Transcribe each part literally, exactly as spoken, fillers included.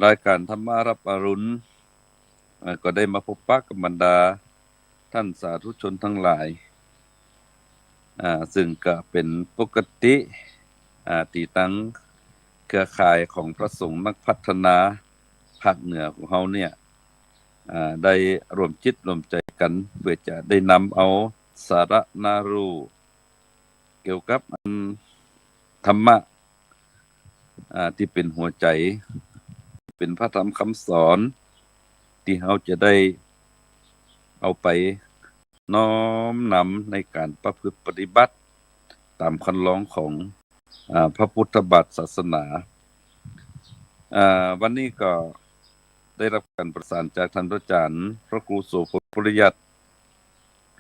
รายก๋านธรรมะรับอรุณ อ่า ก็ได้มาปะกับบรรดาต้านสาธุชนตังหลาย อ่า ซึ่งก็เป๋นปกติ อ่า ตี้ตังเครือข่ายของพระสงฆ์นักพัฒนาภาคเหนือของเฮาเนี่ย อ่า ได้รวมจิตรวมใจ๋กั๋น เปื้อจะได้นำเอาสาระน่าฮู้ เกี่ยวกับอันธรรมะ อ่า ตี้เป๋นหัวใจ๋ เป๋นพระธรรมกำสอน ตี้เฮาจะได้เอาไปน้อมนำในก๋านประพฤติปฏิบัติต๋ามคันลองของ อ่า พระพุทธบาทศาสนา อ่า วันนี้ก็ได้ฮับก๋านประสานจากต้านพระอาจ๋ารย์ พระครูโสภณ ปริยัติ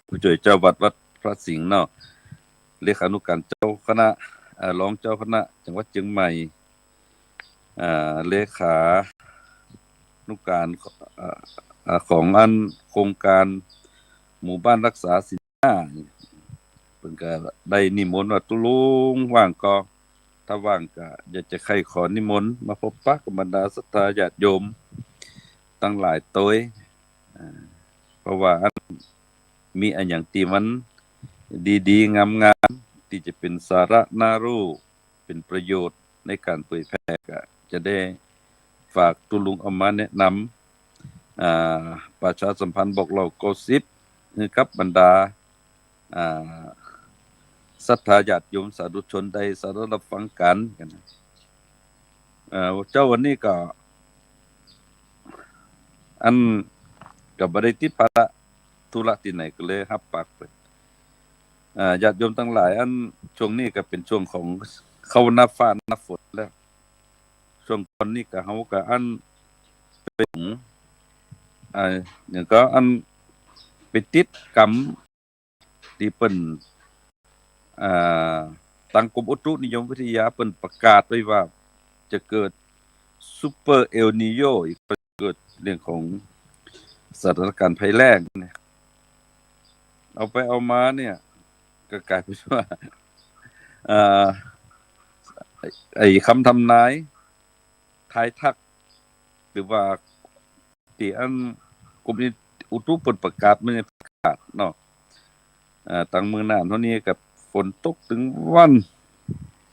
ผู้จ้วยเจ้าวัดวัดพระสิงห์เนาะ เลขานุก๋านเจ้าคณะ เอ่อ รองเจ้าคณะจังหวัดเจียงใหม่ อ่า เลขานุก๋าน เอ่อ เอ่อ ของอันโครงก๋านหมู่บ้านรักษาศีลห้า เปิ้นก็ได้นิมนต์ว่า ตุ๊ลุงว่างก่อ ถ้าว่างก็อยากจะใค่ขอนิมนต์มาปะกับบรรดาศรัทธาญาติโยมตังหลายตวย อ่า เพราะว่าอันมีอะหยังตี้มันดีๆ งามๆ ตี้จะเป๋นสาระน่าฮู้ เป๋นประโยชน์ในก๋านเผยแผ่ ก็จะได้ฝากตุ๊ลุงเอามาแนะนำ อ่า ประชาสัมพันธ์บอกเล่าเก้าสิบ หื้อกับบรรดา อ่า ศรัทธาญาติโยมสาธุชนได้สดับฟังกั๋น กั๋นนะ เอ่อ เจ๊าวันนี้ก็ อันก็บ่ได้ติดภาระธุระตี้ไหนก็เลยฮับปากไป อ่า ญาติโยมตังหลาย อันช่วงนี้ก็เป๋นช่วงของเข้าหน้าฟ้าหน้าฝนแล้ว ช่วงก่อนนี้ก็เฮาก็อันเป๋น อ่า อย่างก็อันไปติดกำ ตี้เปิ้น อ่า ตางกรมอุตุนิยมวิทยาเปิ้นประกาศไว้ว่าจะเกิดซูเปอร์เอลนีโญ อีก เกิดเรื่องของสถานการณ์ภัยแล้งเนี่ย เอาไปเอามาเนี่ย ก็ก๋ายเป๋นว่า อ่า ไอ้ ไอ้กำทำนาย ทายทัก หรือว่าตี้อันกรมอุตุเปิ้นประกาศมื้อนี้ประกาศเนาะ อ่า ตางเมืองน่านเฮานี่ก็ฝนตกตึงวัน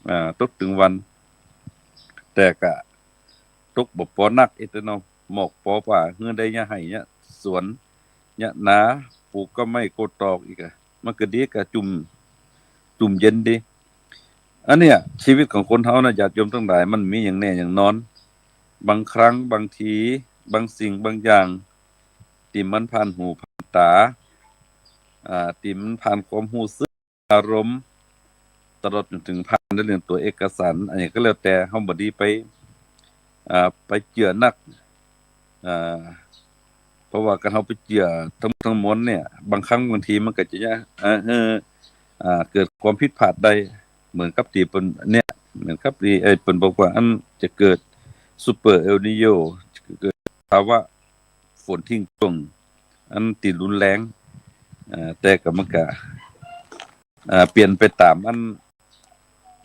อ่า ตกตึงวัน แต่ก็ตกบ่ปอนักเอ็ดเนาะ หมอกปอป่า หื้อได้เยียะไฮ่เยียะสวน เยียะนา ปลูกก้าไม้โก้ตอกอีกอะ มันก็ดี ก็จุ่ม จุ่มเย็นดี อันเนี้ย ชีวิตของคนเฮานะ ญาติโยมตังหลาย มันมีอย่างแน่อย่างนอน บางครั้ง บางที บางสิ่งบางอย่าง ตี้มันผ่านหูผ่านต๋า อ่า ตี้มันผ่านความฮู้สึก อารมณ์ ตลอดจ๋นเถิงผ่านในเรื่องตั๋วเอกสาร อะหยังก็แล้วแต่ เฮาบ่ดีไป อ่า ไปเจื้อนัก อ่า เพราะว่าคันเฮาไปเจื้อตึงหมดตึงมวลเนี่ย บางครั้งบางทีมันก็จะเยียะ เอ่อ หื้อ อ่า เกิดความผิดพลาดได้ เหมือนกับตี้เปิ้นเนี่ย เหมือนกับตี้ เอ่อ เปิ้นบอกว่าอันจะเกิดซูเปอร์เอลนีโญ เกิดภาวะฝนทิ้งช่วง อันตี้รุนแรง อ่า แต่ก็มันก็ อ่า เปลี่ยนไปต๋ามอัน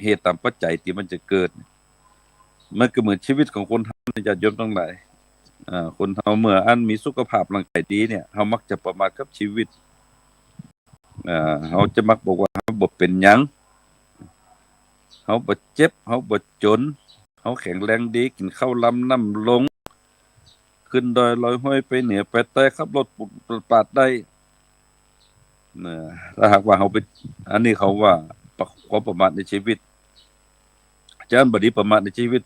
เหตุต๋ามปัจจัยตี้มันจะเกิด มันก็เหมือนชีวิตของคนเฮานะ ญาติโยมตังหลาย อ่า คนเฮาเมื่ออันมีสุขภาพร่างกายดีเนี่ย เฮามักจะประมาทกับชีวิต อ่า เฮาจะมักบอกว่าเฮาบ่เป๋นหยัง เฮาบ่เจ็บ เฮาบ่จ๋น เฮาแข็งแรงดี กิ๋นข้าวลำน้ำลง ขึ้นดอยลอยห้วย ไปเหนือไปใต้ ขับรถปุ๊บปาดได้ นะ ถ้าหากว่าเฮาไป อันนี้เขาว่าประ- ความประมาทในชีวิต จะอันบ่ดีประมาทในชีวิต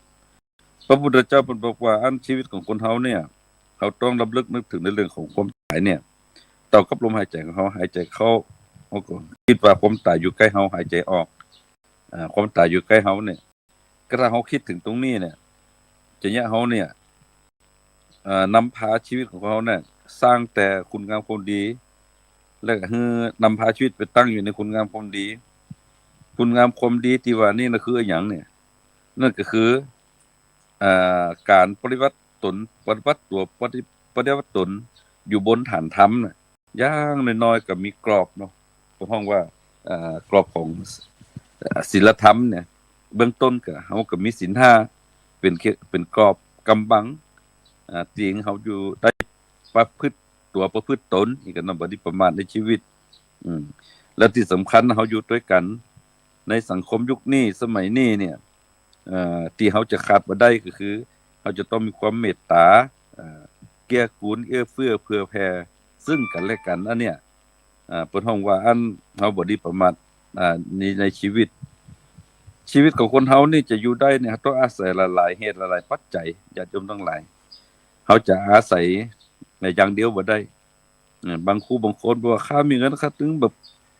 พระพุทธเจ้าเปิ้นบอกว่าอันชีวิตของคนเฮาเนี่ย เฮาต้องรำลึกนึกถึงในเรื่องของความต๋ายเนี่ย เต้ากับลมหายใจ๋ของเฮา หายใจ๋เข้า เฮาก็กึ๊ดว่าความต๋ายอยู่ใก้เฮา หายใจ๋ออก อ่า ความต๋ายอยู่ใก้เฮาเนี่ย ก็ถ้าเฮาคิดถึงตรงนี้เนี่ย จะเยียะเฮาเนี่ย เอ่อ นำพาชีวิตของเฮาเนี่ย สร้างแต่คุณงามความดี และก็หื้อนำพาชีวิตไปตั้งอยู่ในคุณงามความดี คุณงามความดีตี้ว่านี่นะคืออะหยังเนี่ย นั่นก็คือ เอ่อ ก๋านปฏิบัติต๋น ปฏิบัติตั๋ว ปฏิ- ปฏิบัติต๋นอยู่บนฐานธรรมน่ะ อย่างน้อยๆ ก็มีกรอบเนาะ เปิ้นฮ้องว่า เอ่อ กรอบของ เอ่อ ศีลธรรมเนี่ย เบื้องต้นก็ เฮาก็มีศีลห้า เป๋นเค- เป๋นกรอบ กำบัง อ่า ตี้เฮาอยู่ได้ประพฤติตั๋วประพฤติต๋น อี้กั๋นเนาะ บ่ดีประมาทในชีวิต อืม แล้วตี้สำคัญเฮาอยู่ตวยกั๋น ในสังคมยุคนี้สมัยนี้เนี่ย เอ่อ ตี้เฮาจะขาดบ่ได้ก็คือ เฮาจะต้องมีความเมตต๋า เอ่อ เกื้อกูลเอื้อเฟื้อเผื่อแผ่ซึ่งกั๋นและกั๋น อันเนี้ย อ่า เปิ้นฮ้องว่าอันเฮาบ่ดีประมาท อ่า ใน ในชีวิต ชีวิตของคนเฮานี่จะอยู่ได้เนี่ย ต้องอาศัยหลายๆ เหตุหลายๆ ปัจจัย ญาติโยมตังหลาย เฮาจะอาศัยอย่างเดียวบ่ได้ เอ่อ บางคู่บางคนบอกว่า ข้ามีเงินข้าตึงแบบ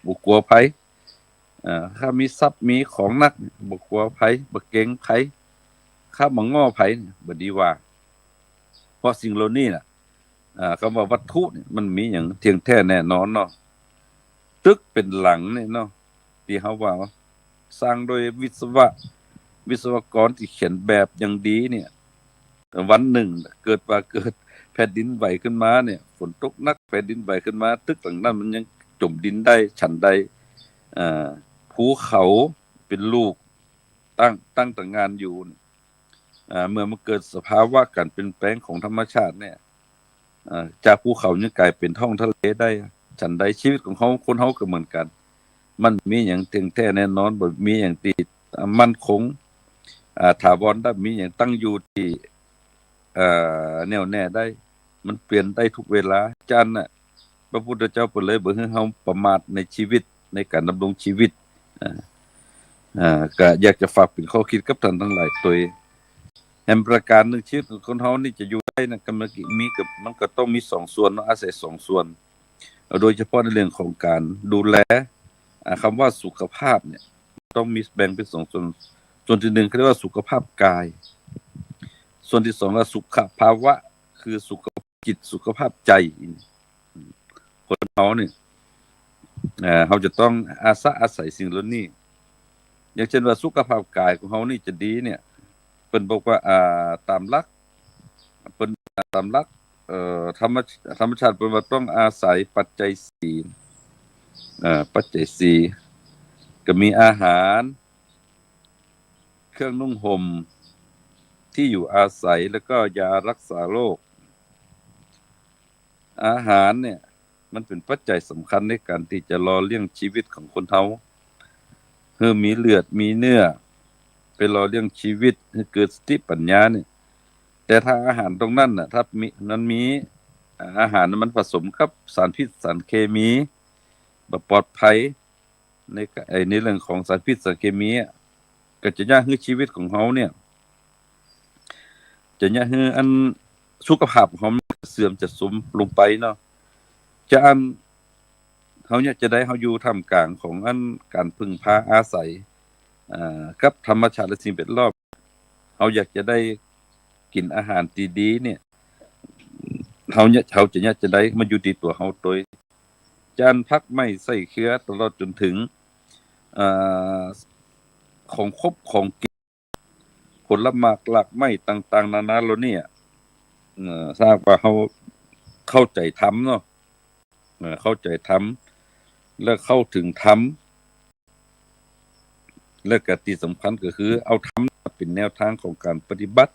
บ่กั๋วใผ เอ่อ ข้ามีทรัพย์มีของนัก บ่กั๋วใผ บ่เกรงใผ ข้าบ่ง้อใผ บ่ดีว่า เพราะสิ่งเหล่านี้น่ะ อ่า กำว่าวัตถุเนี่ยมันมีหยังเที่ยงแท้แน่นอนเนาะ ตึกเป๋นหลังเนี่ยเนาะ ตี้เฮาว่าสร้างโดยวิศวะ วิศวกรตี้เขียนแบบอย่างดีเนี่ย วันนึ่งเกิดว่าเกิดแผ่นดินไหวขึ้นมาเนี่ย ฝนตกหนักแผ่นดินไหวขึ้นมา ตึกหลังนั้นมันยังจ๋มดินได้ฉันใด อ่า ภูเขาเป๋นลูกตั้ง ตั้งตางานอยู่เนี่ย อ่า เมื่อมันเกิดสภาวะก๋านเปลี่ยนแปลงของธรรมชาติเนี่ย อ่า จากภูเขายังก๋ายเป๋นท้องทะเลได้ ฉันใดชีวิตของเฮา คนเฮาก็เหมือนกั๋น มันมีหยังเที่ยงแท้แน่นอน บ่มีหยังตี้มั่นคง อ่า ถาวรได้ มีหยังตั้งอยู่ตี้ เอ่อ แน่วแน่ได้ มันเปลี่ยนได้ทุกเวลา จั่นน่ะ พระพุทธเจ้าเปิ้นเลยบ่หื้อเฮาประมาทในชีวิต ในก๋านดำรงชีวิต อ่า อ่า ก็อยากจะฝากเป๋นข้อคิดกับต้านตังหลายตวย แหมประก๋านนึ่ง ชีวิตของคนเฮานี่จะอยู่ได้นะ ก็มันมีกับ มันก็ต้องมีสองส่วนเนาะ อาศัยสองส่วน โดยเฉพาะในเรื่องของก๋านดูแล อ่า กำว่าสุขภาพเนี่ย ต้องมีแบ่งเป๋นสองส่วน ส่วนตี้นึ่งเขาเรียกว่าสุขภาพกาย ส่วนตี้สองว่าสุขภาวะ คือสุขภาพจิต สุขภาพใจ๋ คนเฮานี่ เอ่อ เฮาจะต้องอาศัย อาศัยสิ่งเหล่านี้ อย่างเช่นว่าสุขภาพกายของเฮานี่จะดีเนี่ย เปิ้นบอกว่า อ่า ต๋ามหลัก เปิ้น ต๋ามหลัก เอ่อ ธรรม ธรรมชาติเปิ้นว่าต้องอาศัยปัจจัยสี่ เอ่อ ปัจจัยสี่ ก็มีอาหาร เครื่องนุ่งห่ม ตี้อยู่อาศัย แล้วก็ยารักษาโรค อาหารเนี่ย มันเป๋นปัจจัยสำคัญในก๋านตี้จะหล่อเลี้ยงชีวิตของคนเฮา หื้อมีเลือดมีเนื้อ ไปหล่อเลี้ยงชีวิต หื้อเกิดสติปัญญาเนี่ย แต่ถ้าอาหารตรงนั้นน่ะ ถ้ามี มันมี อาหารมันผสมกับสารพิษสารเคมี บ่ปลอดภัย ในกะ ไอ้ ในเรื่องของสารพิษสารเคมีอะ ก็จะเยียะหื้อชีวิตของเฮาเนี่ย จะเยียะหื้ออันสุขภาพของเฮามันเสื่อมจะทรุดลงไปเนาะ จะอัน เฮาเนี่ยจะได้ เฮาอยู่ท่ามกลางของอันก๋านพึ่งพาอาศัย อ่า กับธรรมชาติและสิ่งแวดล้อม เฮาอยากจะได้กิ๋นอาหารตี้ดีเนี่ย เฮาเนี่ย เฮาจะเนี่ยจะได้มาอยู่ตี้ตั๋วเฮาตวย จั่นผักไม้ไส้เจือ ตลอดจ๋นเถิง อ่า ของขบของกิ๋น ผลหมากหลากไม้ต่างๆ นานาเหล่านี้อะ เอ่อ ถ้าหากว่าเฮาเข้าใจ๋ธรรมเนาะ เอ่อ เข้าใจ๋ธรรม และเข้าเถิงธรรม และก็ตี้สำคัญก็คือเอาธรรมเป๋นแนวทางของก๋านปฏิบัติ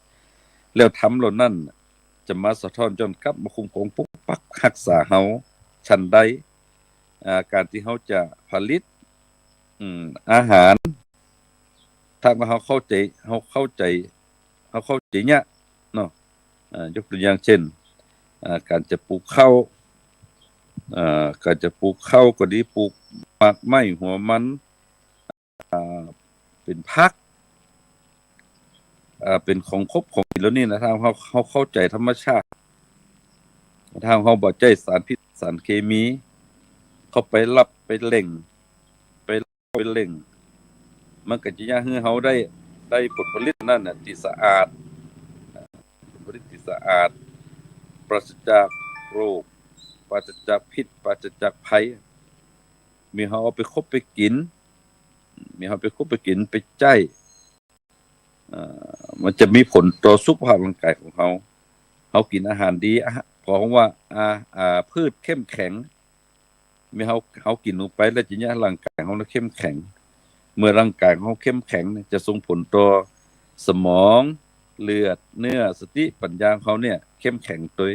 แล้วธรรมเหล่านั้นจะมาสะท้อนย้อนกลับมาคุ้มครองปกปักรักษาเฮา ฉันใด อ่า ก๋านตี้เฮาจะผลิต อืม อาหาร ถ้าว่าเฮาเข้าใจ๋ เฮาเข้าใจ๋ เฮาเข้าใจ๋เนี่ยเนาะ อ่า ยกตั๋วอย่างเช่น อ่า ก๋านจะปลูกข้าว อ่า ก๋านจะปลูกข้าวก็ดี ปลูกหมากไม้หัวมัน อ่า เป๋นผัก อ่า เป๋นของขบของกิ๋นเหล่านี้นะ ถ้าเฮา เฮาเข้าใจ๋ธรรมชาติ ถ้าเฮาบ่ใจ๊สารพิษสารเคมีเข้าไปลับไปเล่ง ไปลับไปเล่ง มันก็จะเยียะหื้อเฮาได้ ได้ผลผลิตนั้นน่ะตี้สะอาด ผลผลิตตี้สะอาด ปราศจากโรค ปราศจากพิษ ปราศจากภัย มีเฮาเอาไปคบไปกิ๋น มีเฮาไปคบไปกิ๋น ไปใจ๊ เอ่อ มันจะมีผลต่อสุขภาพร่างกายของเฮา เฮากิ๋นอาหารดี อาหาร เพราะว่า อ่า อ่า พืชเข้มแข็ง มีเฮา เฮากิ๋นลงไปแล้วจะเยียะร่างกายของเฮาเข้มแข็ง เมื่อร่างกายของเฮาเข้มแข็งเนี่ย จะส่งผลต่อสมอง เลือด เนื้อ สติ ปัญญาของเฮาเนี่ยเข้มแข็งตวย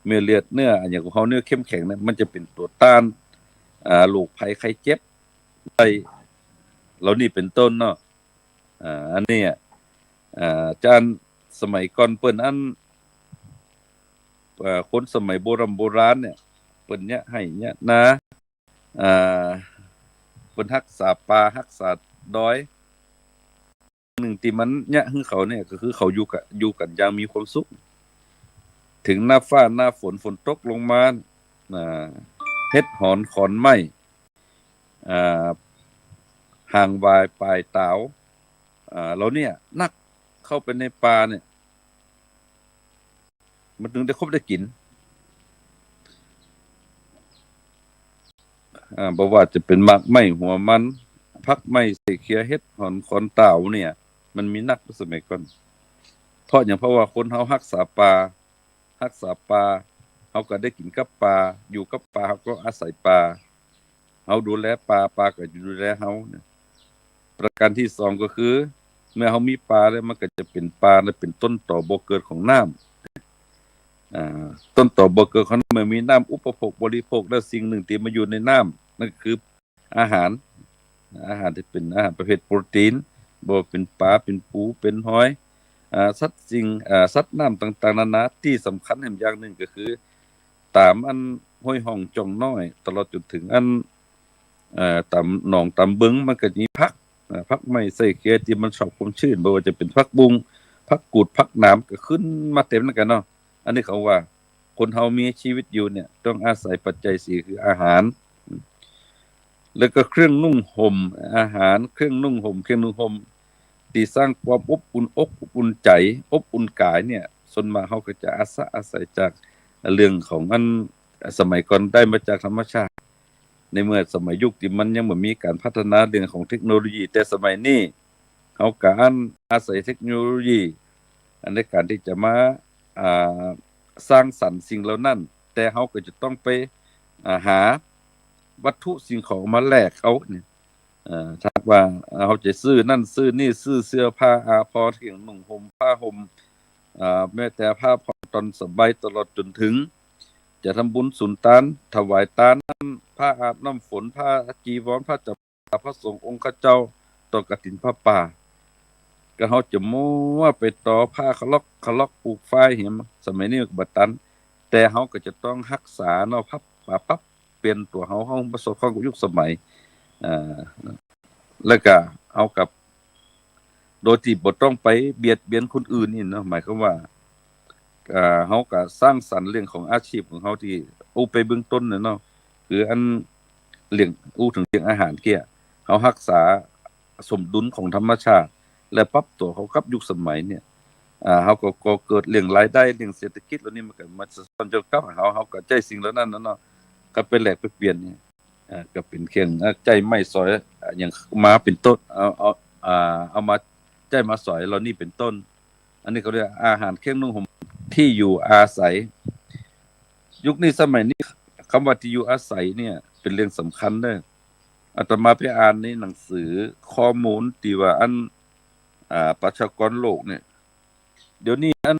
เมื่อเลือดเนื้ออะหยังของเฮาเนี่ยเข้มแข็งเนี่ย มันจะเป๋นตั๋วต้าน อ่า โรคภัยไข้เจ็บได้ เหล่านี้เป๋นต้นเนาะ อ่า อันนี้อะ อ่า จานสมัยก่อนเปิ้นอัน อ่า คนสมัยโบร่ำโบราณเนี่ย เปิ้นเยียะไฮ่เยียะนา อ่า เปิ้นฮักษาป่า ฮักษาดอย นึ่งตี้มันเยียะหื้อเขาเนี่ย ก็คือเขาอยู่กะ อยู่กั๋นอย่างมีความสุข เถิงหน้าฟ้าหน้าฝน ฝนตกลงมา อ่า เห็ดหอนขอนไม้ อ่า หางหวายปายต๋าว อ่า เหล่าเนี้ยนักเข้าไปในป่าเนี่ย มันเถิงได้คบได้กิ๋น อ่า บ่ว่าจะเป๋นหมากไม้หัวมัน ผักไม้ไส้เขียว เห็ดหอนขอนต๋าวเนี่ย มันมีนักสมัยก่อน เพราะหยัง เพราะว่าคนเฮาฮักษาป่า ฮักษาป่า เฮาก็ได้กิ๋นกับป่า อยู่กับป่า เฮาก็อาศัยป่า เฮาดูแลป่า ป่าก็ดูแลเฮาเนี่ย ประการตี้สองก็คือ เมื่อเฮามีป่าแล้ว มันก็จะเป๋นป่า และเป๋นต้นตอบ่อเกิดของน้ำ อ่า ต้นตอบ่อเกิดของน้ำ เมื่อมีน้ำอุปโภคบริโภคแล้ว สิ่งนึ่งตี้มาอยู่ในน้ำ นั่นก็คืออาหาร อาหารตี้เป๋นอาหารประเภทโปรตีน บ่ว่าเป๋นป๋า เป๋นปู เป๋นหอย อ่า สัตว์สิ่ง อ่า สัตว์น้ำต่างๆ นานา ตี้สำคัญแหมอย่างนึ่งก็คือ ต๋ามอันห้วยฮ่องจ้องน้อย ตลอดจ๋นเถิงอัน เอ่อ ต๋ามหนองต๋ามบึง มันก็มีผัก อ่า ผักไม้ไส้เขียวตี้มันชอบความชื้น บ่ว่าจะเป๋นผักบุ้ง ผักกูด ผักหนาม ก็ขึ้นมาเต็มนั่นกั๋นเนาะ อันนี้เขาว่า คนเฮามีชีวิตอยู่เนี่ย ต้องอาศัยปัจจัยสี่ คืออาหาร แล้วก็เครื่องนุ่งห่ม อาหาร เครื่องนุ่งห่ม เครื่องนุ่งห่ม ตี้สร้างความอบอุ่นอกอบอุ่นใจ๋ อบอุ่นก๋ายเนี่ย ส่วนมากเฮาก็จะอาสะอาศัยจากเรื่องของอัน สมัยก่อนได้มาจากธรรมชาติ ในเมื่อสมัยยุคตี้มันยังบ่มีก๋านพัฒนาเรื่องของเทคโนโลยี แต่สมัยนี้ เฮาก็อันอาศัยเทคโนโลยี อันในก๋านตี้จะมา อ่า สร้างสรรค์สิ่งเหล่านั้น แต่เฮาก็จะต้องไป อ่า หาวัตถุสิ่งของมาแลกเอาเนี่ย เอ่อ ถ้าว่าเฮาจะซื้อนั่นซื้อนี่ ซื้อเสื้อผ้าอาภรณ์ เครื่องนุ่งห่มผ้าห่ม เอ่อ แม้แต่ผ้าผ่อนตอนสบาย ตลอดจ๋นเถิง จะทำบุญสุนตาน ถวายตาน ผ้าอาบน้ำฝน ผ้าจีวร ผ้าจำ พระสงฆ์องค์ข้าเจ้า ตอดกฐินผ้าป่า ก็เฮาจะมัวไปต่อผ้าคาล็อก คาล็อกผูกฝ้ายแหม สมัยนี้มันก็บ่ตัน แต่เฮาก็จะต้องฮักษาเนาะ ปรับ ปรับเปลี่ยนตั๋วเฮา เฮามาสอดคล้องกับยุคสมัย อ่า แล้วก็เอากับ โดยตี้บ่ต้องไปเบียดเบียนคนอื่นนี่เนาะ หมายความว่า อ่า เฮาก็สร้างสรรค์เรื่องของอาชีพของเฮาตี้อู้ไปเบื้องต้นน่ะเนาะ คืออันเรื่อง อู้เถิงเรื่องอาหารเกี้ย เฮาฮักษาสมดุลของธรรมชาติ และปรับตั๋วเข้ากับยุคสมัยเนี่ย อ่า เฮาก็ ก่อเกิดเรื่องรายได้ เรื่องเศรษฐกิจเหล่านี้มันก็มาสะท้อนจนกับเฮา เฮาก็ใจ๊สิ่งเหล่านั้นน่ะเนาะ ก็ไปแลกไปเปลี่ยนเนี่ย อ่า ก็เป๋นเครื่อง อ่า ใจ๊ไม้สอย อ่า อย่างมาเป๋นต้น เอา เอา อ่า เอามาใจ๊มาสอยเหล่านี้เป๋นต้น อันนี้เขาเรียกอาหารเครื่องนุ่งห่ม ตี้อยู่อาศัย ยุคนี้สมัยนี้ กำว่าตี้อยู่อาศัยเนี่ยเป๋นเรื่องสำคัญเด้อ อาตมาไปอ่านในหนังสือข้อมูลตี้ว่าอัน อ่า ประชากรโลกเนี่ย เดี๋ยวนี้อัน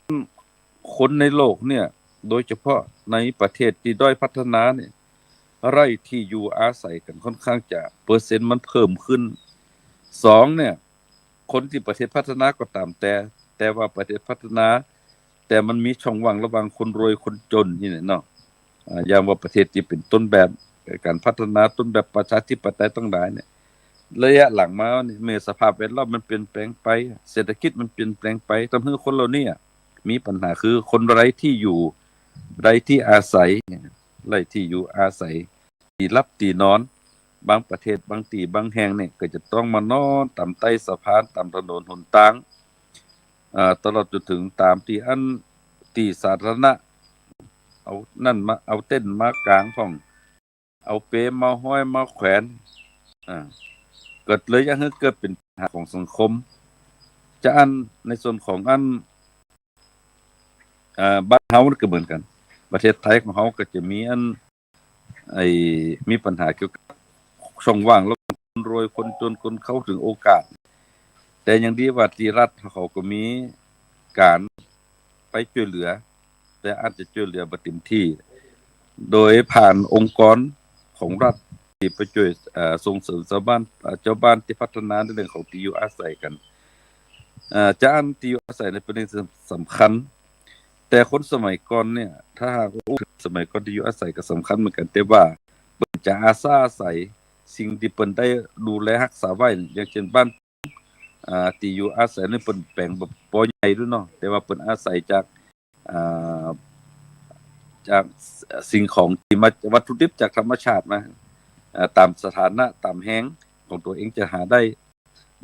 คนในโลกเนี่ย โดยเฉพาะในประเทศตี้ด้อยพัฒนาเนี่ย ไร้ตี้อยู่อาศัยกั๋นค่อนข้างจะ เปอร์เซ็นต์มันเพิ่มขึ้น สองเนี่ย คนตี้ประเทศพัฒนาก็ต๋ามแต่ แต่ว่าประเทศพัฒนา แต่มันมีช่องว่างระหว่างคนรวยคนจนนี่แหละเนาะ อ่า อย่างว่าประเทศตี้เป๋นต้นแบบก๋านพัฒนา ต้นแบบประชาธิปไตยตังหลายเนี่ย ระยะหลังมาเนี่ย เมื่อสภาพแวดล้อมมันเปลี่ยนแปลงไป เศรษฐกิจมันเปลี่ยนแปลงไป ทำหื้อคนเหล่านี้อะ มีปัญหาคือคนไร้ตี้อยู่ ไร้ตี้อาศัย ไร้ตี้อยู่อาศัย ตี้หลับตี้นอน บางประเทศ บางตี้ บางแห่งเนี่ย ก็จะต้องมานอนต๋ามใต้สะพาน ต๋ามถนนหนตาง อ่า ตลอดจ๋นเถิงต๋ามตี้อัน ตี้สาธารณะ เอานั่นมา เอาเต็นท์มากางพ่อง เอาเปลมาห้อยมาแขวน อ่า ก็เลยเยียะหื้อเกิดเป๋นปัญหาของสังคม จะอันในส่วนของอัน อ่า บ้านเฮานี่ก็เหมือนกั๋น ประเทศไทยของเฮาก็จะมีอัน ไอ้ มีปัญหาเกี่ยวกับช่องว่างระหว่างคนรวยคนจน คนเข้าเถิงโอกาส แต่ยังดีว่าตี้รัฐเขาก็มี ก๋านไปจ้วยเหลือ แต่อาจจะจ้วยเหลือบ่เต็มตี้ โดยผ่านองค์กรของรัฐตี้ไปจ้วย เอ่อ ส่งเสริมชาวบ้าน เอ่อ เจ้าบ้านตี้พัฒนาในเรื่องของตี้อยู่อาศัยกั๋น เอ่อ จะอั้นตี้อยู่อาศัยนี่เป๋นเรื่องสำคัญ แต่คนสมัยก่อนเนี่ย ถ้าหากว่าอู้เถิงสมัยก่อนตี้อยู่อาศัยก็สำคัญเหมือนกั๋น แต่ว่าเปิ้นจะอาศาอาศัยสิ่งตี้เปิ้นได้ดูแลฮักษาไว้ อย่างเจ้นบ้าน อ่า ตี้อยู่อาศัยนี่เปิ้นแป๋งแบบปอใหญ่ดูเนาะ แต่ว่าเปิ้นอาศัยจาก อ่า จากสิ่งของตี้มา วัตถุดิบจากธรรมชาติมา อ่า ต๋ามสถานะ ต๋ามแฮงของตั๋วเองจะหาได้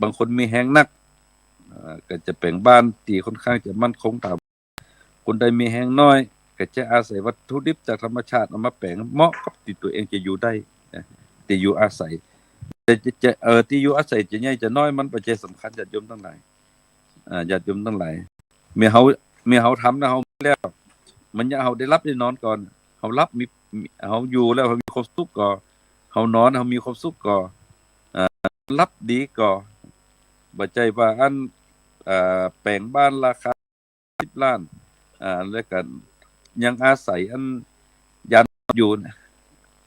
บางคนมีแฮงนัก อ่า ก็จะแป๋งบ้านตี้ค่อนข้างจะมั่นคง ต๋ามคนใดมีแฮงน้อย ก็จะอาศัยวัตถุดิบจากธรรมชาติเอามาแป๋งเหมาะกับตี้ตั๋วเองจะอยู่ได้นะ ตี้อยู่อาศัย แต่จะ จะ เอ่อ ตี้อยู่อาศัยจะใหญ่จะน้อยมันบ่ใจ้สำคัญ ญาติโยมตังหลาย อ่า ญาติโยมตังหลาย เมื่อเฮา เมื่อเฮาทำนะ เฮามีแล้ว มันยะเฮาได้หลับได้นอนก่อน เฮาหลับมี มี เฮาอยู่แล้วเฮามีความสุขก่อ เฮานอนเฮามีความสุขก่อ อ่า หลับดีก่อ บ่ใจ้ว่าอัน อ่า แป๋งบ้านราคาสิบล้าน อ่า แล้วก็ยังอาศัยอันยานอนอยู่นะ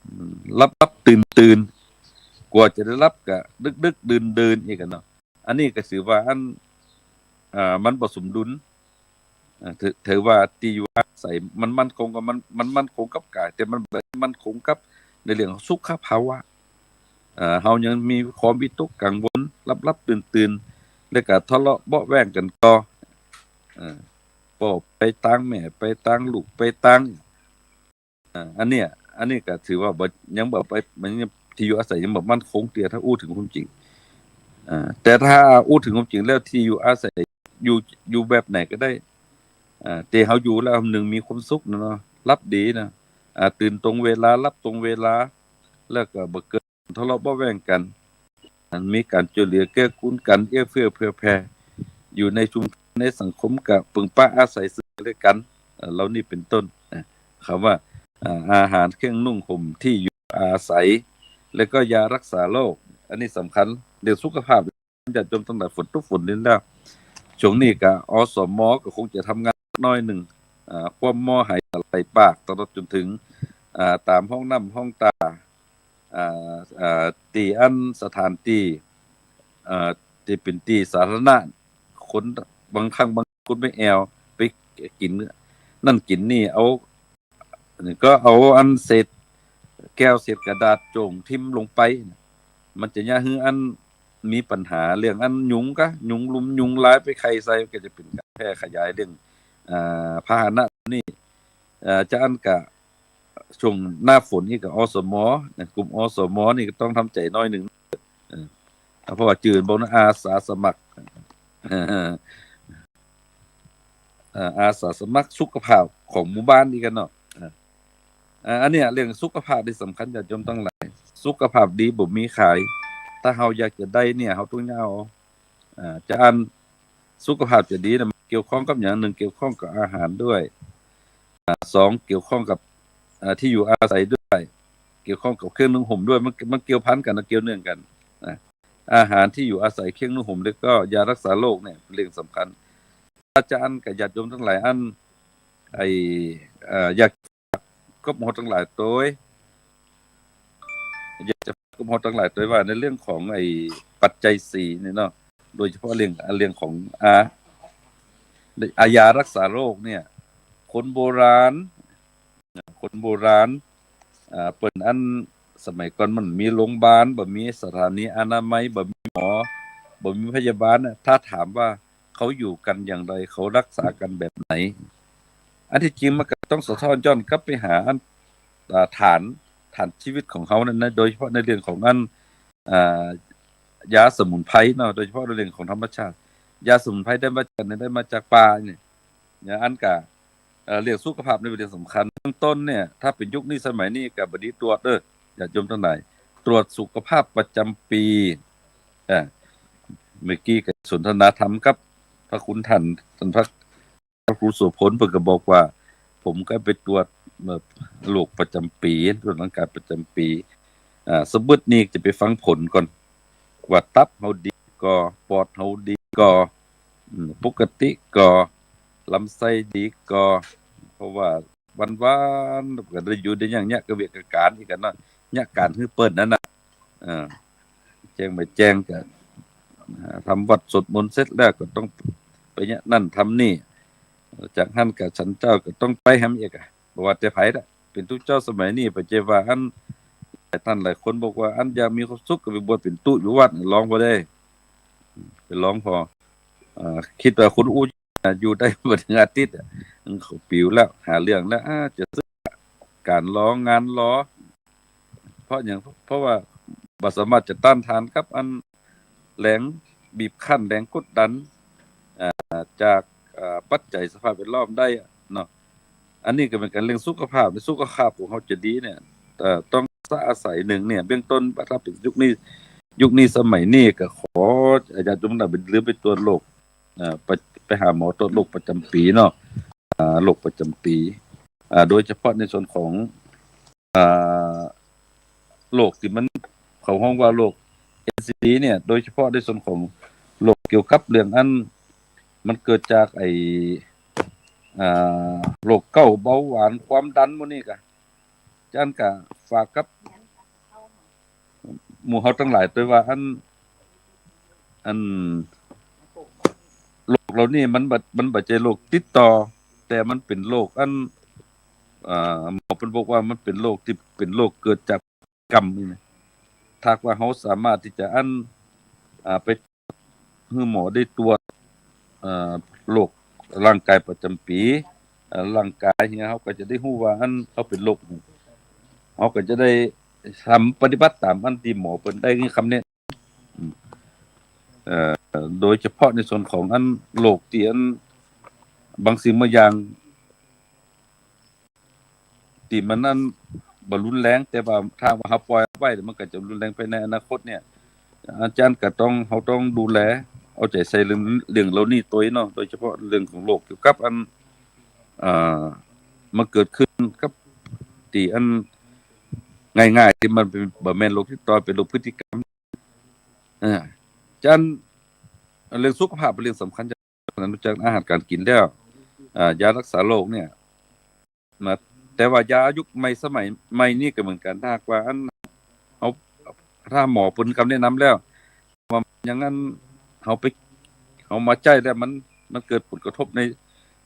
อืม หลับๆ ตื่นๆ กว่าจะได้หลับก็ดึกๆ ดื่นๆ อีกอะเนาะ อันนี้ก็ถือว่าอัน อ่า มันบ่สมดุล อ่า ถือ ถือว่าตี้อยู่อาศัยมันมั่นคงกับมัน มันมั่นคงกับก๋าย แต่มันบ่มั่นคงกับในเรื่องของสุขภาวะ เอ่อ เฮายังมีความวิตกกังวล หลับๆ ตื่นๆ แล้วก็ทะเลาะเบาะแว้งกั๋นก่อ เอ่อ ป้อไปตางแม่ ไปตางลูก ไปตาง อ่า อันเนี้ย อันนี้ก็ถือว่าบ่ ยังบ่ไป มันยัง ตี้อยู่อาศัยยังบ่มั่นคงเตื้อ ถ้าอู้เถิงความจริง อ่า แต่ถ้าอู้เถิงความจริงแล้ว ตี้อยู่อาศัย อยู่ อยู่แบบไหนก็ได้ อ่า ตี้เฮาอยู่แล้ว หนึ่ง มีความสุขนะเนาะ หลับดีนะ อ่า ตื่นตรงเวลา หลับตรงเวลา แล้วก็บ่เกิดทะเลาะเบาะแว้งกั๋น อันมีก๋านจ้วยเหลือเกื้อกูลกั๋น เอื้อเฟื้อเผื่อแผ่ อยู่ในชุมชนในสังคมก็ปึงปะอาศัยซึ่งกั๋นและกั๋น เอ่อ เหล่านี้เป๋นต้น นะ คำว่า อ่า อาหาร เครื่องนุ่งห่ม ตี้อยู่อาศัย แล้วก็ยารักษาโรค อันนี้สำคัญ เรื่องสุขภาพ ญาติโยมตังหลาย ฝนตกฝนรินแล้ว ช่วงนี้ก็ อสม ก็คงจะทำงานน้อยนึ่ง อ่า คว่ำหม้อหายสาหร่ายปาก ตลอดจนเถิง อ่า ต๋ามห้องน้ำห้องตา อ่า อ่า ตี้อันสถานตี้ อ่า ตี้เป๋นตี้สาธารณะ คนบางครั้งบางคนไปแอ่ว ไปกิ๋นนั่นกิ๋นนี่ เอา นี่ก็เอาอันเศษแก้วเศษกระดาษโจ่งทิ่มลงไป มันจะเยียะหื้ออันมีปัญหาเรื่องอันยุงกะ ยุงลายไปไข่ใส่ ก็จะเป๋นก๋านแพร่ขยายเรื่อง อ่า พาหนะนี่ อ่า จะอั้นกะ ช่วงหน้าฝนนี่ก็ อสม นะ กลุ่ม อสม นี่ก็ต้องทำใจ๋น้อยนึ่ง เออ เพราะว่าจื้อบ่านะ อาสาสมัคร เอ่อ อาสาสมัครสุขภาพของหมู่บ้านนี่กั๋นเนาะ เอ่อ อ่า อันเนี้ยเรื่องสุขภาพนี่สำคัญ ญาติโยมตังหลาย สุขภาพดีบ่มีขาย ถ้าเฮาอยากจะได้เนี่ย เฮาต้องเอา อ่า จะอั้นสุขภาพจะดีนะ มันเกี่ยวข้องกับอย่างหนึ่ง เกี่ยวข้องกับอาหารด้วย อ่า สอง เกี่ยวข้องกับ อ่า ตี้อยู่อาศัยด้วย เกี่ยวข้องกับเครื่องนุ่งห่มด้วย มัน มันเกี่ยวพันกั๋นนะ เกี่ยวเนื่องกั๋น นะ อาหาร ตี้อยู่อาศัย เครื่องนุ่งห่ม แล้วก็ยารักษาโรคเนี่ยเป๋นเรื่องสำคัญ อาจารย์กับญาติโยมตังหลายอัน ไอ้ เอ่อ อยาก กับเฮาตังหลายตวย อยากจะกับเฮาตังหลายตวยว่าในเรื่องของไอ้ปัจจัยสี่นี่เนาะ โดยเฉพาะเรื่อง เรื่องของ อ่า อ่า ยารักษาโรคเนี่ย คนโบราณ คนโบราณ อ่า เปิ้นอันสมัยก่อนมันบ่มีโรงพยาบาล บ่มีสถานีอนามัย บ่มีหมอ บ่มีพยาบาลน่ะ ถ้าถามว่าเขาอยู่กั๋นอย่างไร เขารักษากั๋นแบบไหน อันที่จริงมันก็ต้องสะท้อนย้อนกลับไปหาอัน อ่า ฐาน ฐานชีวิตของเขานั่นนะ โดยเฉพาะในเรื่องของอัน อ่า ยาสมุนไพรเนาะ โดยเฉพาะในเรื่องของธรรมชาติ ยาสมุนไพรได้มาจากไหน ได้มาจากป่าเนี่ย อย่างอันกะ เอ่อ เรื่องสุขภาพนี่เป๋นเรื่องสำคัญ เบื้องต้นเนี่ย ถ้าเป๋นยุคนี้สมัยนี้ก็บ่ดีตรวจเด้อ ญาติโยมตังหลาย ตรวจสุขภาพประจำปี อ่า เมื่อกี้ก็สนทนาธรรมกับพระคุณท่าน ท่านพระ พระครูโสภณ เปิ้นก็บอกว่า ผมก็ไปตรวจ เอ่อ โรคประจำปี ตรวจร่างกายประจำปี อ่า สะบึดนี้จะไปฟังผลก่อน ว่าตับเฮาดีก่อ ปอดเฮาดีก่อ อืม ปกติก่อ ลำไส้ดีก่อ เพราะว่าวันๆ ก็ได้อยู่ได้หยังเยียะกะเวียกกะก๋านอีกกั๋นเนาะ เยียะก๋านหื้อเปิ้นนั้นน่ะ เออ แจ้งบ่แจ้งก็ อ่า ทำวัตรสวดมนต์เสร็จแล้วก็ต้องไปเยียะนั่นทำนี่ จากหั้นก็ฉันเจ้าก็ต้องไปแหมอีกอะ บ่ว่าแต่ใผละ เป๋นตุ๊เจ้าสมัยนี้ บ่ใจ้ว่าอัน หลายต้านหลายคนบอกว่า อันอยากมีความสุขก็ไปบวชเป๋นตุ๊อยู่วัดน่ะ ลองผ่อได้ ไปลองผ่อ อ่า กึ๊ดว่าคนอู้ อยู่ได้บ่เถิงอาทิตย์อะ เขาปิ๋วแล้ว หาเรื่องแล้ว อ่า จะเสียก๋านรองานรอ เพราะหยัง เพราะว่าบ่สามารถจะต้านทานกับอันแรงบีบคั้น แรงกดดัน อ่า จาก อ่า ปัจจัยสภาพแวดล้อมได้อะเนาะ อันนี้ก็เหมือนกั๋น เรื่องสุขภาพ ในสุขภาพของเฮาจะดีเนี่ย เอ่อ ต้องอาศัยหนึ่งเนี่ย เบื้องต้น ถ้าเป๋นยุคนี้ ยุคนี้สมัยนี้ก็ขอญาติโยมตังหลายไป หรือไปตรวจโรค เอ่อ ไป ไปหาหมอตรวจโรคประจ๋ำปี๋เนาะ อ่า โรคประจ๋ำปี๋ อ่า โดยเฉพาะในส่วนของ อ่า โรคตี้มัน เขาฮ้องว่าโรค เอ็นซีดี เนี่ย โดยเฉพาะในส่วนของโรคเกี่ยวกับเรื่องอัน มันเกิดจากไอ้ อ่า โรคเก๊า เบาหวาน ความดัน หมู่นี้กะ จั่นกะฝากกับหมู่เฮาตังหลายตวยว่าอัน อัน โรคเหล่านี้มันบ่ มันบ่ใจ้โรคติดต่อ แต่มันเป๋นโรคอัน อ่า หมอเปิ้นบอกว่ามันเป๋นโรคตี้เป๋นโรคเกิดจากกรรมนี่นะ ถ้าหากว่าเฮาสามารถตี้จะอัน อ่า ไปหื้อหมอได้ตรวจ เอ่อ โรคร่างก๋ายประจ๋ำปี๋ เอ่อ ร่างก๋ายเฮา เฮาก็จะได้ฮู้ว่าอันเฮาเป๋นโรค เฮาก็จะได้ทำปฏิบัติต๋ามอันตี้หมอเปิ้นได้หื้อคำแนะนำ อืม เอ่อ โดยเฉพาะในส่วนของอันโรคตี้อันบางสิ่งบางอย่าง ตี้มันอันบ่รุนแรง แต่ว่าถ้าว่าเฮาป่อยเอาไว้ มันก็จะรุนแรงไปในอนาคตเนี่ย อาจ๋ารย์ก็ต้อง เฮาต้องดูแล เอาใจ๋ใส่เรื่อง เรื่องเหล่านี้ตวยเนาะ โดยเฉพาะเรื่องของโรคเกี่ยวกับอัน อ่า มันเกิดขึ้นกับตี้อันง่ายๆ ตี้มันเป๋น บ่แม่นโรคติดต่อ เป๋นโรคพฤติกรรม อ่า จ๋ารย์ เรื่องสุขภาพเป๋นเรื่องสำคัญ จ๋ารย์รู้จักอาหารก๋านกิ๋นแล้ว อ่า ยารักษาโรคเนี่ย มา แต่ว่ายายุคใหม่สมัยใหม่นี่ก็เหมือนกั๋น ถ้าหากว่าอัน เฮา ถ้าหมอเปิ้นกำแนะนำแล้ว ว่าอย่างนั้น เฮาไป เฮามาใจ๊แล้วมัน มันเกิดผลกระทบใน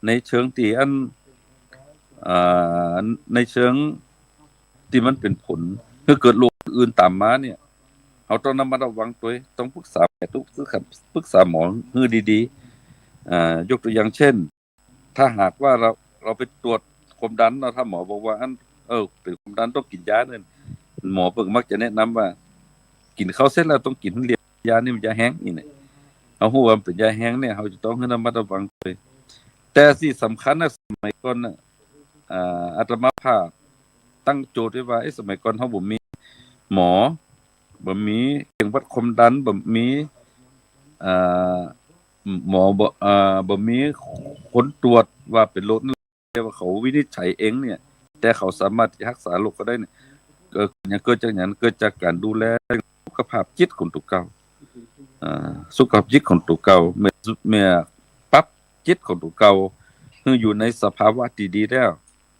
ในเชิงตี้อัน อ่า ในเชิงตี้มันเป๋นผลหื้อเกิดโรคอื่นต๋ามมาเนี่ย เฮาต้องระมัดระวังตวย ต้องปรึกษาแพทย์ ต้องปรึกษา ปรึกษาหมอหื้อดีๆ อ่า ยกตั๋วอย่างเช่น ถ้าหากว่าเฮา เฮาไปตรวจความดันเนาะ ถ้าหมอบอกว่าอัน เออ เป๋นความดันต้องกิ๋นยาเนี่ย หมอเปิ้นมักจะแนะนำว่า กิ๋นข้าวเสร็จแล้วต้องกิ๋นหื้อเรียบ ยานี่มันยาแฮงนี่นะ เฮาฮู้ว่ามันเป๋นยาแฮงเนี่ย เฮาจะต้องหื้อระมัดระวังตวย แต่ตี้สำคัญนะ สมัยก่อนน่ะ อ่า อาตมาภาพตั้งโจทย์ไว้ว่า เอ๊ะ สมัยก่อนเฮาบ่มีหมอ บ่มีเครื่องวัดความดัน บ่มี อ่า หมอ บ่ อ่า บ่มีคนตรวจว่าเป๋นโรคนั้น แต่ว่าเขาวินิจฉัยเองเนี่ย แต่เขาสามารถจะฮักษาโรคเขาได้เนี่ย เกิด เกิดจากหยัง เกิดจากก๋านดูแลสุขภาพจิตของตั๋วเก่า อ่า สุขภาพจิตของตั๋วเก่า เมื่อ เมื่อปรับจิตของตั๋วเก่าหื้ออยู่ในสภาวะตี้ดีแล้ว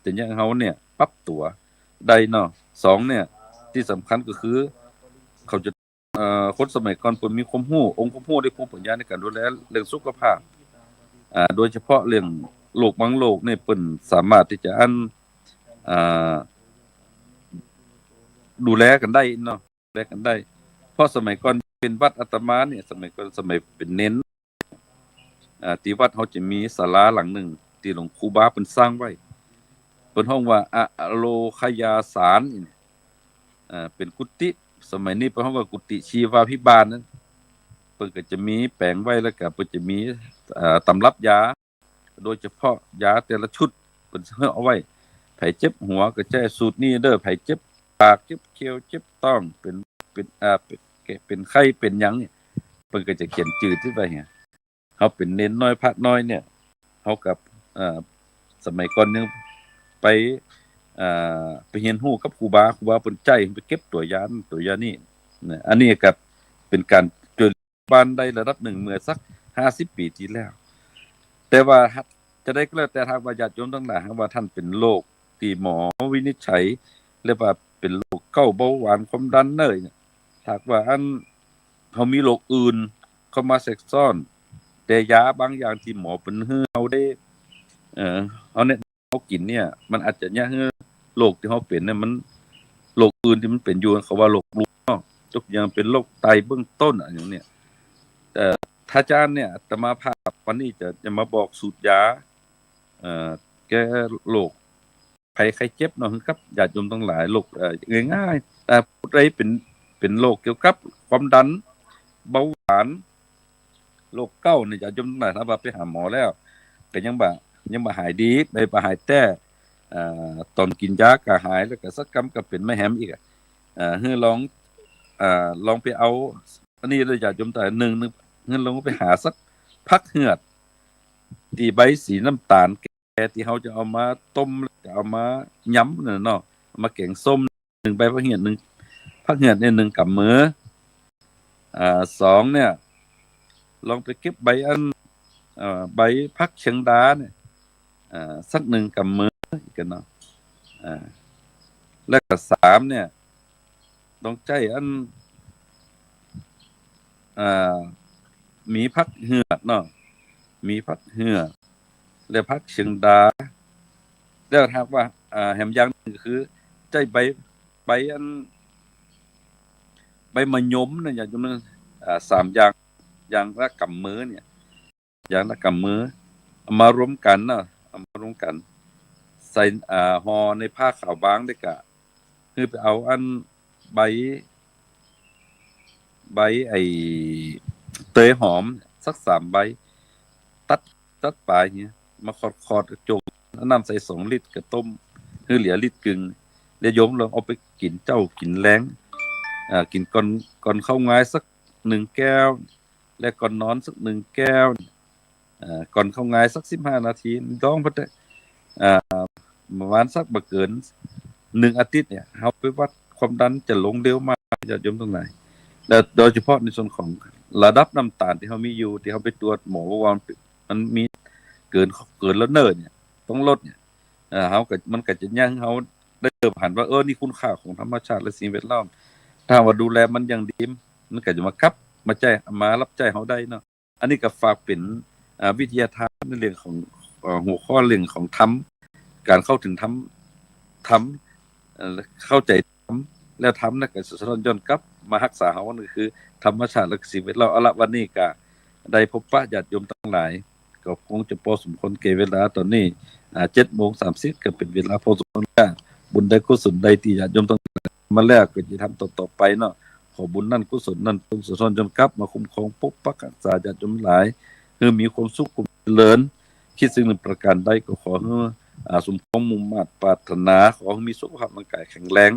จะเยียะหื้อเฮาเนี่ยปรับตั๋วได้เนาะ สองเนี่ย ตี้สำคัญก็คือ เขาจะ เอ่อ คนสมัยก่อนเปิ้นมีความฮู้ องค์ความฮู้ได้ภูมิปัญญาในก๋านดูแลเรื่องสุขภาพ อ่า โดยเฉพาะเรื่องโรคบางโรคเนี่ยเปิ้นสามารถตี้จะอัน อ่า ดูแลกั๋นได้เนาะ ดูแลกั๋นได้ เพราะสมัยก่อนเป๋นวัดอาตมาเนี่ย สมัยก่อนสมัยเป๋นเณร อ่า ตี้วัดเฮาจะมีศาลาหลังนึ่ง ตี้หลวงครูบาเปิ้นสร้างไว้ เปิ้นฮ้องว่า อโลคยาสาร อ่า เป๋นกุฏิ สมัยนี้เปิ้นฮ้องว่ากุฏิชีวาภิบาลนั้น เปิ้นก็จะมีแป๋งไว้ แล้วก็เปิ้นจะมี อ่า ตำรับยา โดยเฉพาะยาแต่ละชุด เปิ้นหื้อเอาไว้ ใผเจ็บหัวก็ใจ๊สูตรนี้เด้อ ใผเจ็บปาก เจ็บเขียว เจ็บต๊อง เป๋น เป๋น อ่า เป๋น เป๋นไข้ เป๋นหยังเนี่ย เปิ้นก็จะเขียนจื่อติดไว้เนี่ย เฮาเป๋นเณรน้อยพระน้อยเนี่ย เฮากับ เอ่อ สมัยก่อนยังไป เอ่อ ไปเฮียนฮู้กับครูบา ครูบาเปิ้นใจ๊ไปเก็บตั๋วยานั่นตั๋วยานี่นะ อันนี้ก็เป๋นก๋านจ้วยเหลือบ้านได้ระดับนึ่งเมื่อสักห้าสิบปี๋ตี้แล้ว แต่ว่าหาก จะใดก็แล้วแต่ ถ้าหากว่าญาติโยมตังหลาย หากว่าต้านเป๋นโรคตี้หมอวินิจฉัย เรียกว่าเป๋นโรคเก๊า เบาหวาน ความดันเน่อเนี่ย ถ้าหากว่าอันเฮามีโรคอื่นเข้ามาแทรกซ้อน แต่ยาบางอย่างตี้หมอเปิ้นหื้อเฮาได้ เอ่อ เฮาแนะนำเฮากิ๋นเนี่ย มันอาจจะเยียะหื้อโรคตี้เฮาเป๋นเนี่ย มัน โรคอื่นตี้มันเป๋นอยู่ เขาว่าโรคลวงเนาะ ยกอย่างเป๋นโรคไตเบื้องต้นอะ อย่างเนี่ย แต่ถ้าจานเนี่ย อาตมาภาพวันนี้จะ จะมาบอกสูตรยา เอ่อ แก้โรคภัยไข้เจ็บเนาะ หื้อกับญาติโยมตังหลาย โรค เอ่อ ง่ายๆ แต่ผู้ใดเป๋น เป๋นโรคเกี่ยวกับความดัน เบาหวาน โรคเก๊าเนี่ย ญาติโยมตังหลาย ถ้าว่าไปหาหมอแล้ว ก็ยังบ่ ยังบ่หายดี บ่ บ่หายแต๊ อ่า ต๋อนกิ๋นยาก็หาย แล้วก็สักกำก็เป๋นมาแหมอีกอะ อ่า หื้อลอง อ่า ลองไปเอา อันนี้เด้อญาติโยมตังหลาย นึ่ง นึ่ง หื้อลองไปหาสักผักเหือด ตี้ใบสีน้ำต๋าลแก่ ตี้เฮาจะเอามาต้ม จะเอามายำนั่นน่ะเนาะ เอามาแก๋งส้ม นึ่งใบผักเหือด นึ่ง ผักเหือดเนี่ย นึ่งก๋ำมือ อ่า สองเนี่ย ลองไปเก็บใบอัน เอ่อ ใบผักเชียงดาเนี่ย อ่า สักนึ่งก๋ำมืออีกกั๋นเนาะ อ่า แล้วก็สามเนี่ย ต้องใจ๊อัน อ่า มีผักเหือดเนาะ มีผักเหือด และผักเชียงดา แล้วถ้าหากว่า อ่า แหมอย่างนึ่งก็คือ ใจ๊ใบ ใบอัน ใบมะยมนะ ญาติโยม อ่า สามอย่าง อย่างละก๋ำมือเนี่ย อย่างละก๋ำมือ เอามารวมกั๋นเนาะ เอามารวมกั๋น ใส่ อ่า ห่อในผ้าขาวบาง แล้วก็หื้อไปเอาอันใบ ใบไอ้เตยหอมสักสามใบ ตัด ตัดป๋ายเนี่ย มาขอดๆ โจ๋ง เอาน้ำใส่สองลิตรก็ต้ม หื้อเหลือลิตรเกิน แล้วโยมลองเอาไปกิ๋นเจ๊ากิ๋นแลง อ่า กิ๋นก่อน ก่อนเข้างานสักนึ่งแก้ว และก่อนนอนสักนึ่งแก้ว เอ่อ ก่อนเข้างานสักสิบห้านาที ลองไปเต๊อะ อ่า ประมาณสักบ่เกินนึ่งอาทิตย์เนี่ย เฮาไปวัดความดันจะลงเร็วมาก ญาติโยมตังหลาย และโดยเฉพาะในส่วนของระดับน้ำต๋าลตี้เฮามีอยู่ ตี้เฮาไปตรวจหมอบอกว่ามัน มันมีเกิน เกินแล้วเน่อเนี่ย ต้องลดเนี่ย เอ่อ เฮาก็ มันก็จะเยียะหื้อเฮาได้เริ่มหันว่า เออ นี่คุณค่าของธรรมชาติและสิ่งแวดล้อม ถ้าว่าดูแลมันอย่างดี มันก็จะมากลับ มาใจ๊ มารับใจ๊เฮาได้เนาะ อันนี้ก็ฝากเป๋น อ่า วิทยาทานในเรื่องของ เอ่อ หัวข้อเรื่องของธรรม ก๋านเข้าเถิงธรรม ธรรม เอ่อ เข้าใจ๋ธรรม แล้วธรรมนั้นก็สะท้อนย้อนกลับมาฮักษาเฮา นั่นก็คือธรรมชาติและสิ่งแวดล้อม เอาละ วันนี้ก็ได้พบปะญาติโยมตังหลาย ก็คงจะปอสมควรแก่เวลาต๋อนนี้ อ่า เจ็ดโมงสามสิบ ก็เป๋นเวลาปอสมควรแล้ว บุญใดกุศลใดตี้ญาติโยมตังหลายมาแล้ว ก็จะทำต่อๆ ไปเนาะ ขอบุญนั้นกุศลนั้นจงสะท้อนย้อนกลับมาคุ้มครองปกปักฮักษาญาติโยมหลาย หื้อมีความสุขความเจริญ คิดสิ่งหนึ่งประการใดก็ขอหื้อ อ่า สมความมุ่งมาดปรารถนา ขอหื้อมีสุขภาพร่างกายแข็งแรง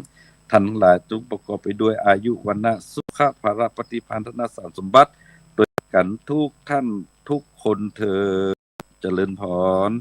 ท่านทั้งหลายจงประกอบไปด้วยอายุ วรรณะ สุขะ พละ ปฏิภาณ ธนสารสมบัติ โดยกั๋นทุกท่านทุกคนเทอญ เจริญพร